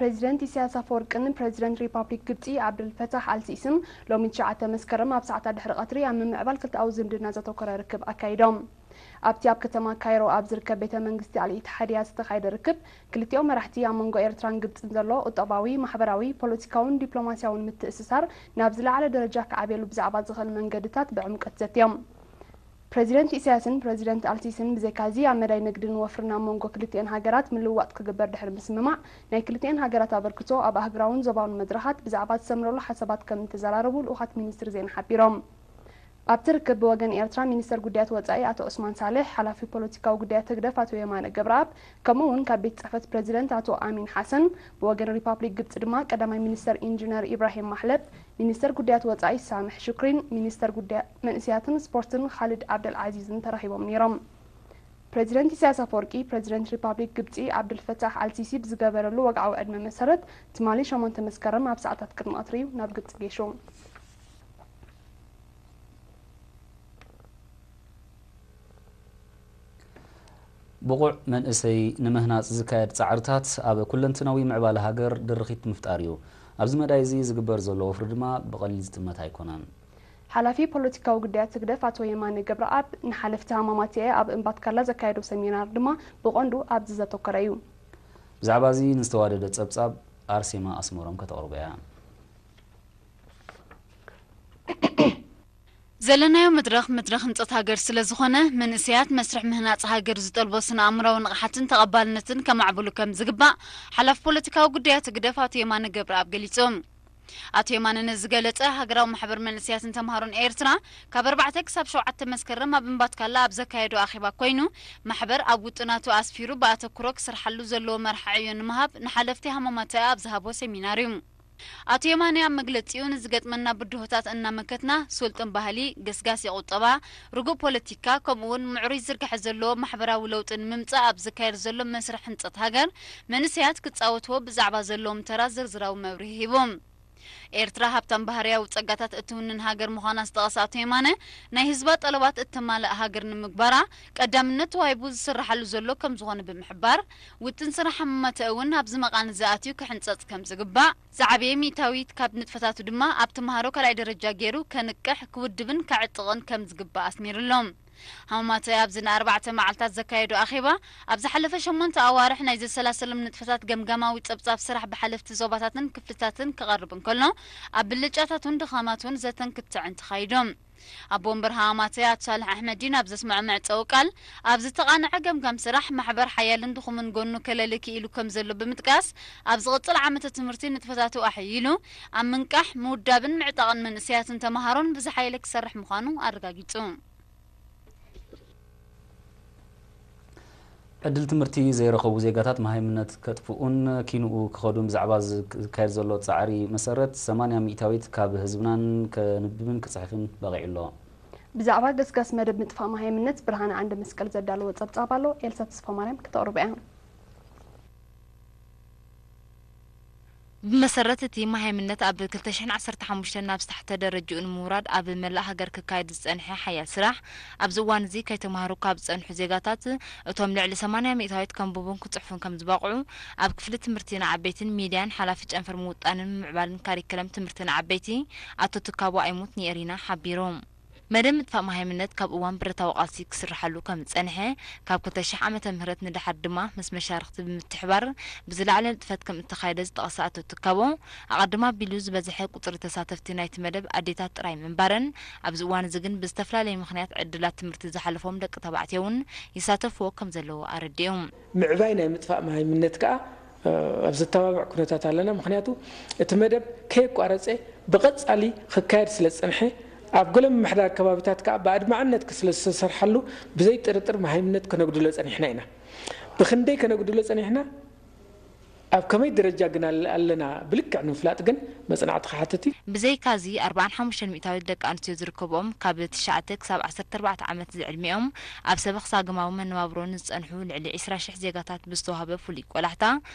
ፕሬዚደንት ኢሳያስ ኣፈወርቅን ፕሬዚደንት ሪፓብሊክ ግብጺ ዓብደልፈታሕ ኣልሲሲን ሎሚ ትሽዓተ መስከረም ኣብ ሰዓታት ድሕሪ ቀትሪ ኣብ ምምዕባል ክልተኣዊ ዝምድና ዘተኮረ ርክብ ኣካይዶም። ኣብቲ ኣብ ከተማ ካይሮ ኣብ ዝርከብ ቤተ መንግስቲ ኣልኢትሓድያ ዝተኻየደ ርክብ፣ ክልቲኦም መራሕቲ ኣብ መንጎ ኤርትራን ግብጽን ዘሎ ቁጠባዊ፣ ማሕበራዊ፣ ፖለቲካውን ዲፕሎማሲያውን ምትእስሳር ናብ ዝለዓለ ደረጃ ክዓብየሉ ብዛዕባ ዝኽእል መንገድታት ብዕምቀት ዘትዮም። ፕሬዚደንት ኢሳያስን ፕሬዚደንት ኣልሲሲን ብዘይካዚ ኣብ መዳይ ንግድን ወፍርን ኣብ መንጎ ክልቲኤን ሃገራት ምልውዋጥ ክግበር ድሕሪ ምስምማዕ፣ ናይ ክልቲኤን ሃገራት ኣበርክቶ ኣብ ኣህጉራውን ዞባውን መድረኻት ብዛዕባ ዝሰምረሉ ሓሳባት ከም እተዘራረቡ ልኡኻት ሚኒስትሪ ዜና ሓቢሮም። ኣብቲ ርክብ ብወገን ኤርትራ ሚኒስተር ጉዳያት ወጻኢ ኣቶ ዑስማን ሳልሕ፣ ሓላፊ ፖለቲካዊ ጉዳያት ህግደፍ ኣቶ የማነ ገብረኣብ፣ ከምኡ እውን ካብ ቤት ጽሕፈት ፕሬዚደንት ኣቶ ኣሚን ሓሰን፣ ብወገን ሪፓብሊክ ግብጺ ድማ ቀዳማይ ሚኒስተር ኢንጂነር ኢብራሂም ማሕለብ፣ ሚኒስተር ጉዳያት ወጻኢ ሳምሕ ሹክሪን ሚኒስተር ጉዳያት መንእስያትን ስፖርትን ኻልድ ዓብደል ዓዚዝን ተራኺቦም ነይሮም። ፕሬዚደንት ኢሳያስ ኣፈወርቂ፣ ፕሬዚደንት ሪፓብሊክ ግብጺ ዓብዱልፈታሕ ኣልሲሲ ብዝገበረሉ ወግዓዊ ዕድመ መሰረት፣ ትማሊ ሸሞንተ መስከረም ኣብ ሰዓታት ቅድሚ ቀትሪ እዩ ናብ ግብጺ ገይሹ። ብቑዕ መንእሰይ ንምህናጽ ዝካየድ ጻዕርታት ኣብ ኩለንትናዊ ምዕባለ ሃገር ድርኺት ምፍጣር እዩ። ኣብዚ መዳይ እዚ ዝግበር ዘሎ ወፍሪ ድማ ብቐሊል ዝጥመት ኣይኮነን። ሓላፊ ፖለቲካዊ ጉዳያት ህግደፍ ኣቶ የማነ ገብረኣብ፣ ንሓለፍቲ ሃማማትኤ ኣብ እምባትካላ ዘካየዶ ሰሚናር ድማ ብቐንዱ ኣብዚ ዘተኮረ እዩ። ብዛዕባ እዚ ንዝተዋደደ ጸብጻብ ኣርሴማ ኣስመሮም ከተቕርቦ እያ። ዘለናዮ መድረኽ መድረኽ ህንጸት ሃገር ስለ ዝኾነ፣ መንእሰያት መስርሕ ምህናጽ ሃገር ዝጠልቦ ስነ ኣእምራዊ ንቕሓትን ተቐባልነትን ከማዕብሉ ከም ዝግባእ ሓላፊ ፖለቲካዊ ጉዳያት ህግደፍ ኣቶ የማነ ገብረኣብ ገሊጾም። ኣቶ የማነ ነዚ ዝገለጸ፣ ሃገራዊ ማሕበር መንእሰያትን ተምሃሮን ኤርትራ ካብ ኣርባዕተ ክሳብ ሸውዓተ መስከረም ኣብ እምባትካላ ኣብ ዘካየዶ ኣኼባ ኮይኑ፣ ማሕበር ኣብ ውጥናቱ ኣስፊሩ ብኣተኩሮ ክሰርሓሉ ዘለዎ መርሓ ዕዮ ንምሃብ ንሓለፍቲ ሃማማትኣ ኣብ ዝሃቦ ሰሚናር እዩ። ኣቶ የማነ ኣብ መግለጺኡ፣ ንዝገጥመና ብድሆታት እናመከትና፣ ስልጡን ባህሊ፣ ገስጋሲ ቁጠባ፣ ርጉእ ፖለቲካ፣ ከምኡ እውን ምዕሩይ ዝርግሐ ዘለዎ ማሕበራዊ ለውጢ ንምምጻእ ኣብ ዝካየድ ዘሎ መስርሕ ህንጸት ሃገር፣ መንእሰያት ክጻወትዎ ብዛዕባ ዘለዎም ተራ ዝርዝራዊ መብርሂ ሂቡ። ኤርትራ ሃብታም ባህርያዊ ጸጋታት እትውንን ሃገር ምዃና ዝጠቐሰ ኣቶ የማነ፣ ናይ ህዝባ ጠለባት እተማልእ ሃገር ንምግባራ ቀዳምነት ተዋሂቡ ዝስርሓሉ ዘሎ ከም ዝኾነ ብምሕባር፣ ውጥን ስራሕ ሃማማትኣ እውን ኣብዚ መቓን እዚ ኣትዩ ክሕንጸጽ ከም ዝግባእ፣ ዝዓበየ ሚእታዊት ካብ ንጥፈታቱ ድማ ኣብ ተምሃሮ ካልኣይ ደረጃ ገይሩ ከንቅሕ፣ ክውድብን ከዕጥቕን ከም ዝግባእ ኣስሚርሎም። ሃማማትኣ ኣብዚ ንኣርባዕተ መዓልታት ዘካየዶ ኣኼባ፣ ኣብ ዝሓለፈ ሸሞንተ ኣዋርሕ ናይ ዘሰላሰሎም ንጥፈታት ገምጋማዊ ጸብጻብ ስራሕ ብሓለፍቲ ዞባታትን ክፍልታትን ክቐርብ እንከሎ፣ ኣብ ብልጫታት እውን ድኻማት እውን ዘተን ክትዕን ተኻይዶም። ኣቦ ወንበር ሃማማትኣ ኣቶ ሳልሕ ኣሕመዲን ኣብ ዘስምዖ መዕጸዊ ቃል፣ ኣብ ዝተቓንዐ ገምጋም ስራሕ ማሕበር ሓያልን ድኹምን ጎኑ ከለሊ ክኢሉ ከም ዘሎ ብምጥቃስ፣ ኣብ ዝቕጽል ዓመተ ትምህርቲ ንጥፈታቱ ኣሕይሉ ኣብ ምንቃሕ፣ ምውዳብን ምዕጣቕን መንእሰያትን ተምሃሮን ብዝሓየለ ክሰርሕ ምዃኑ ኣረጋጊጹ። ዕድል ትምህርቲ ዘይረኸቡ ዜጋታት መሃይምነት ከጥፍኡን ኪንኡ ክኸዱን ብዛዕባ ዝካየድ ዘሎ ጻዕሪ መሰረት ሰማንያ ሚእታዊት ካብ ህዝብናን ከንብብን ክጽሕፍን በቒዑ ኣሎ። ብዛዕባ ገስጋስ መደብ ምጥፋእ መሃይምነት ብርሃነ ዓንደ መስቀል ዘዳለዎ ጸብጻብ ኣሎ፣ ኤልሳ ተስፋማርያም ክተቕርቦ እያ። ብመሰረት እቲ መሃይምነት ኣብ ክልተ ሽሕን ዓሰርተ ሓሙሽተን ናብ ዝተሓተ ደረጅኡ ንምውራድ ኣብ መላእ ሃገር ክካየድ ዝጸንሐ ሓያል ስራሕ፣ ኣብዚ እዋን እዚ ከይተማህሩ ካብ ዝጸንሑ ዜጋታት እቶም ልዕሊ ሰማንያ ሚእታዊት ከንብቡን ክጽሕፉን ከም ዝበቕዑ ኣብ ክፍሊ ትምህርቲ ንዓበይትን ሚድያን ሓላፊ ጨንፈር ምውጣንን ምምዕባልን ካሪክለም ትምህርቲ ንዓበይቲ ኣቶ ትካቦ ኣይሙት ንኤሪና ሓቢሩ። መደብ ምጥፋእ መሃይምነት ካብ እዋን ብረታዊ ቃልሲ ክስርሓሉ ከም ዝጸንሐ፣ ካብ ክልተ ሽሕ ዓመተ ምህረት ንደሓር ድማ ምስ መሻርኽቲ ብምትሕባር ብዝለዓለ ንጥፈት ከም እተኻየደ ዝጠቐሰ ኣቶ ትካቦ፣ ኣቐድም ኣቢሉ ዝበዝሐ ቁጽሪ ተሳተፍቲ ናይቲ መደብ ኣዴታት ጥራይ ምንባረን፣ ኣብዚ እዋን እዚ ግን ብዝተፈላለየ ምኽንያት ዕድላት ትምህርቲ ዝሓለፎም ደቂ ተባዕትዮ እውን ይሳተፍዎ ከም ዘለዉ ኣረዲኡ። ምዕባይ ናይ ምጥፋእ መሃይምነት ከኣ ኣብ ዘተባብዕ ኩነታት ኣለና። ምኽንያቱ እቲ መደብ ከየቋረጸ ብቐጻሊ ክካየድ ስለ ዝጸንሐ፣ ኣብ ገለ ምምሕዳር ከባቢታት ከኣ ብኣድማዕነት ስለ ዝተሰርሓሉ፣ ብዘይ ጥርጥር መሃይምነት ከነጉድሎ ጸኒሕና ኢና። ብኽንደይ ከነጉድሎ ጸኒሕና፣ ኣብ ከመይ ደረጃ ግን ኣለ-፣ ኣለና ብልክዕ ንምፍላጥ ግን መጽናዕቲ ክሓትት እዩ። ብዘይካዚ፣ ኣርባዓን ሓሙሽተን ሚእታዊት ደቂ ኣንስትዮ ዝርከብኦም ካብ ትሽዓተ ክሳብ ዓሰርተ ኣርባዕተ ዓመት ዝዕድሚኦም ኣብ ሰበኽ ሳግማዊ መነባብሮ ንዝጸንሑ ልዕሊ ዕስራ ሽሕ ዜጋታት ብዝተዋህበ ፍሉይ ቆላሕታ፣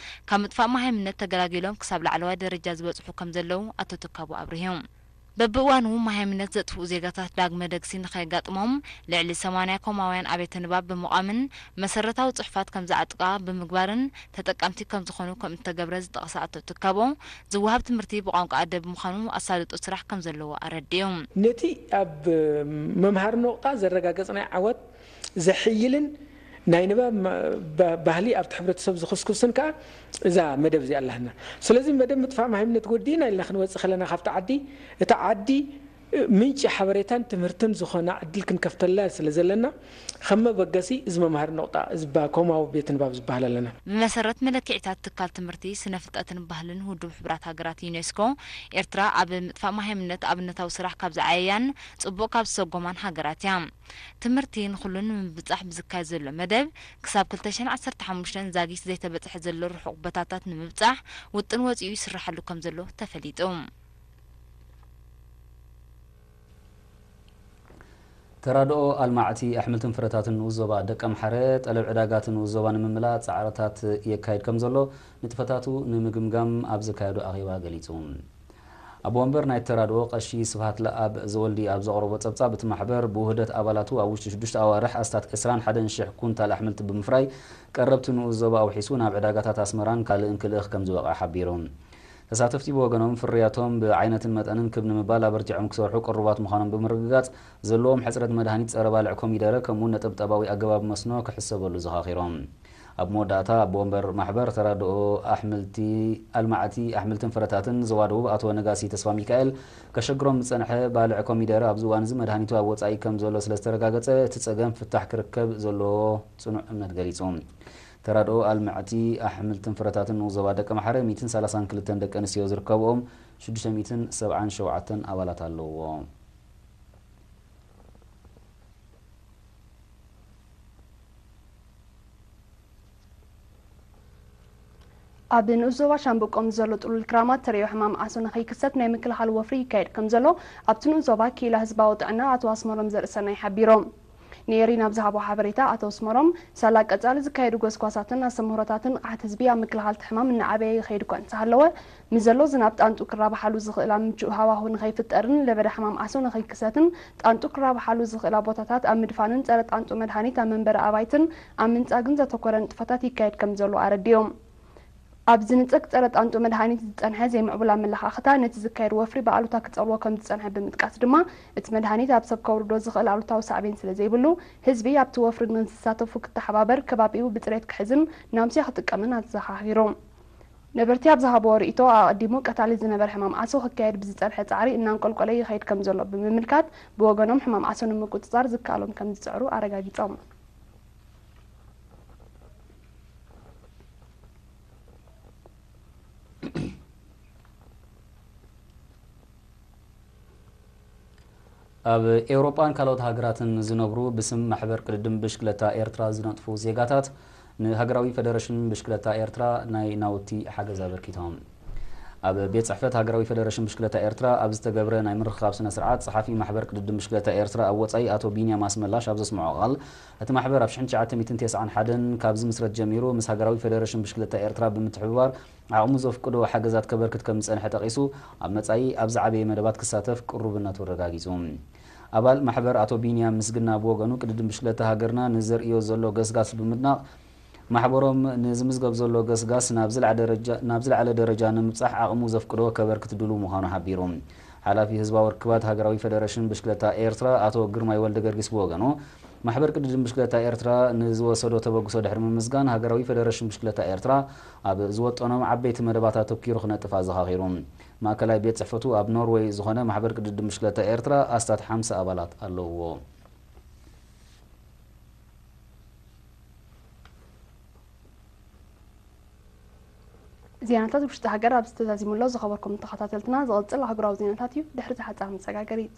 ካብ ምጥፋእ መሃይምነት ተገላጊሎም ክሳብ ላዕለዋይ ደረጃ ዝበጽሑ ከም ዘለዉ ኣቶ ትካቦ ኣብሪሆም። በብእዋኑ መሃይምነት ዘጥፍኡ ዜጋታት ዳግመ ደግሲ ንኸየጋጥሞም ልዕሊ ሰማንያ ኮማውያን ኣብያተ ንባብ ብምቋምን መሰረታዊ ጽሑፋት ከም ዝዓጥቃ ብምግባርን ተጠቀምቲ ከም ዝኾኑ ከም እተገብረ ዝጠቐሰ ኣቶ ትካቦ፣ ዝወሃብ ትምህርቲ ብቋንቋ ኣደ ብምዃኑ ኣሳልጦ ስራሕ ከም ዘለዎ ኣረዲኡ። ነቲ ኣብ መምሃሪ ነቑጣ ዘረጋገጽናዮ ዓወት ዘሕይልን ናይ ንባብ ማ-፣ ባ-፣ ባህሊ ኣብቲ ሕብረተሰብ ዝኽስኩስን ከኣ እዛ መደብ እዚኣ ኣላትና። ስለዚ መደብ ምጥፋእ መሃይምነት ወዲእና ኢልና ክንወጽእ ከለና ካብቲ ዓዲ፣ እቲ ዓዲ ምንጪ ሓበሬታን ትምህርትን ዝኾና ዕድል ክንከፍተላ ስለ ዘለና፣ ከም መበገሲ እዚ መምሃሪ ነቑጣ፣ እዚ ባ-፣ ኮማዊ ቤት ንባብ ዝበሃል ኣለና። ብመሰረት መለክዒታት ትካል ትምህርቲ፣ ስነ ፍልጠትን ባህልን ውድብ ሕቡራት ሃገራት ዩኔስኮ፣ ኤርትራ ኣብ ምጥፋእ መሃይምነት ኣብነታዊ ስራሕ ካብ ዝዓየያን ጽቡቕ ካብ ዝሰጎማን ሃገራት እያ። ትምህርቲ ንኹሉ ንምብጻሕ ብዝካየድ ዘሎ መደብ፣ ክሳብ ክልተ ሽሕን ዓሰርተ ሓሙሽተን ዛጊት ዘይተበጽሐ ዘሎ ርሑቕ ቦታታት ንምብጻሕ ውጥን ወጺኡ ይስራሓሉ ከም ዘሎ ተፈሊጡ። ተራድኦ ኣልማዕቲ ኣሕምልትን ፍረታትን ንኡስ ዞባ ደቀምሓረ፣ ጠለብ ዕዳጋቲ ንኡስ ዞባ ንምምላእ ጻዕርታት የካይድ ከም ዘሎ ንጥፈታቱ ንምግምጋም ኣብ ዘካየዶ ኣኼባ ገሊጹ። ኣቦ ወንበር ናይ ተራድኦ ቀሺ ስብሃት ለኣብ ዘወልዲ ኣብ ዘቕረቦ ጸብጻብ፣ እቲ ማሕበር ብውህደት ኣባላቱ ኣብ ውሽጢ ሽዱሽተ ኣዋርሕ ኣስታት ዕስራን ሓደን ሽሕ ኩንታል ኣሕምልቲ ብምፍራይ፣ ቀረብቲ ንኡስ ዞባ ኣውሒሱ ናብ ዕዳጋታት ኣስመራን ካልእን ክልእኽ ከም ዝበቕዐ ሓቢሩ። ተሳተፍቲ ብወገኖም፣ ፍርያቶም ብዓይነትን መጠንን ክብ ንምባል ኣበርቲዖም ክሰርሑ ቅሩባት ምዃኖም ብምርግጋጽ፣ ዘለዎም ሕጽረት መድሃኒት ጸረ ባልዕ ኮሚደረ ከምኡውን ነጠብጣባዊ ኣገባብ መስኖ ክሕሰበሉ ዘኻኺሮም። ኣብ መወዳእታ፣ ኣቦ ወንበር ማሕበር ተራድኦ ኣሕምልቲ፣ ኣልማዕቲ ኣሕምልትን ፍረታትን ዞባ ደቡብ ኣቶ ነጋሲ ተስፋ ሚካኤል፣ ከሸግሮም ዝጸንሐ ባልዕ ኮሚደረ ኣብዚ እዋን እዚ መድሃኒቱ ኣብ ወጻኢ ከም ዘሎ ስለ ዝተረጋገጸ፣ እቲ ጸገም ፍታሕ ክርከብ ዘለዎ ጽኑዕ እምነት ገሊጹ። ተራድኦ ኣልማዕቲ ኣሕምልትን ፍረታትን ንኡስ ዞባ ደቀምሓረ ሚእትን ሰላሳን ክልተን ደቂ ኣንስትዮ ዝርከብኦም ሽዱሽተ ሚእትን ሰብዓን ሸውዓተን ኣባላት ኣለውዎ። ኣብ ንኡስ ዞባ ሻምበቆ ምስ ዘሎ ጥሉል ክራማት ተርእዮ ሕማም ዓሶ ንኸይክሰት ናይ ምክልኻል ወፍሪ ይካየድ ከም ዘሎ ኣብቲ ንኡስ ዞባ ክኢላ ህዝባዊ ጥዕና ኣቶ ኣስመሮም ዘርእሰናይ ሓቢሮም። ንኤሪና ኣብ ዝሃቦ ሓበሬታ ኣቶ ኣስመሮም፣ ሳላ ቀጻሊ ዝካየዱ ጎስጓሳትን ኣስተምህሮታትን ንቕሓት ህዝቢ ኣብ ምክልኻል እቲ ሕማም እናዓበየ ይኸይድ እኳ እንተሃለወ፣ ምስ ዘሎ ዝናብ ጣንጡ ክራብሓሉ ዝኽእል ኣብ ምቹእ ሃዋህው ንኸይፍጠርን ለበዳ ሕማም ዓሶ ንኸይክሰትን ጣንጡ ክራብሓሉ ዝኽእላ ቦታታት ኣብ ምድፋንን ጸረ ጣንጡ መድሃኒት ኣብ መንበሪ ኣባይትን ኣብ ምንጻግን ዘተኮረ ንጥፈታት ይካየድ ከም ዘሎ ኣረዲኦም። ኣብዚ ንጸግ ጸረ ጣንጡ መድሃኒት ዝጸንሐ ዘይምዕቡል ኣመለኻኽታ ነቲ ዝካየድ ወፍሪ ብኣሉታ ክጸልዎ ከም ዝጸንሐ ብምጥቃስ ድማ፣ እቲ መድሃኒት ኣብ ሰብ ከውርዶ ዝኽእል ኣሉታዊ ሳዕቤን ስለ ዘይብሉ፣ ህዝቢ ኣብቲ ወፍሪ ንዝሳተፉ ክተሓባበር፣ ከባቢኡ ብጽሬት ክሕዝን ናምስያ ክጥቀምን ኣዘኻኺሩ። ነበርቲ ኣብ ዝሃብዎ ርእይቶ፣ ኣቐዲሙ ቀታሊ ዝነበረ ሕማም ዓሶ ክካየድ ብዝጸንሐ ጻዕሪ እናንቆልቆለ ይኸይድ ከም ዘሎ ብምምልካት፣ ብወገኖም ሕማም ዓሶ ንምቁጽጻር ዝከኣሎም ከም ዝጽዕሩ ኣረጋጊጾም። ኣብ ኤውሮጳን ካልኦት ሃገራትን ዝነብሩ ብስም ማሕበር ቅድድም ብሽክለታ ኤርትራ ዝነጥፉ ዜጋታት ንሃገራዊ ፈደረሽን ብሽክለታ ኤርትራ ናይ ናውቲ ሓገዝ ኣበርኪቶም። ኣብ ቤት ጽሕፈት ሃገራዊ ፈደረሽን ብሽክለታ ኤርትራ ኣብ ዝተገብረ ናይ ምርኽኻብ ስነ ስርዓት፣ ጸሓፊ ማሕበር ቅድድም ብሽክለታ ኤርትራ ኣብ ወጻኢ ኣቶ ቢንያም ኣስመላሽ ኣብ ዘስምዖ ቃል፣ እቲ ማሕበር ኣብ ሽሕን ትሽዓተ ሚእትን ተስዓን ሓደን ካብ ዝምስረት ጀሚሩ ምስ ሃገራዊ ፈደረሽን ብሽክለታ ኤርትራ ብምትሕብባር ዓቕሙ ዘፍቅዶ ሓገዛት ከበርክት ከም ዝጸንሐ ጠቒሱ፣ ኣብ መጻኢ ኣብ ዝዓበየ መደባት ክሳተፍ ቅሩብነቱ ኣረጋጊጹ። ኣባል ማሕበር ኣቶ ቢንያም ምስግና ብወገኑ፣ ቅድድም ብሽክለታ ሃገርና ንዘርእዮ ዘሎ ገስጋስ ብምድናቕ፣ ማሕበሮም ንዝምዝገብ ዘሎ ገስጋስ ናብ ዝለዓለ ደረጃ፣ ናብ ዝለዓለ ደረጃ ንምብጻሕ ዓቕሙ ዘፍቅዶ ከበርክት ድሉው ምዃኑ ሓቢሩ። ሓላፊ ህዝባዊ ርክባት ሃገራዊ ፈደረሽን ብሽክለታ ኤርትራ ኣቶ ግርማይ ወልደገርጊስ ብወገኑ፣ ማሕበር ቅድድም ብሽክለታ ኤርትራ ንዝወሰዶ ተበግሶ ድሕሪ ምምስጋን፣ ሃገራዊ ፈደረሽን ብሽክለታ ኤርትራ ኣብ ዝወጠኖም ዓበይቲ መደባት ኣተኲሩ ክነጥፍ ኣዘኻኺሩ። ማእከላይ ቤት ጽሕፈቱ ኣብ ኖርወይ ዝኾነ ማሕበር ቅድድም ብሽክለታ ኤርትራ ኣስታት ሓምሳ ኣባላት ኣለውዎ። ዜናታት ውሽጢ ሃገር ኣብዚ ተዛዚሙ ኣሎ። ዝኸበርኩም ተኸታተልትና፣ ዝቕጽል ኣህጉራዊ ዜናታት እዩ። ድሕሪ እዚ ሓጻር መሰጋገሪት።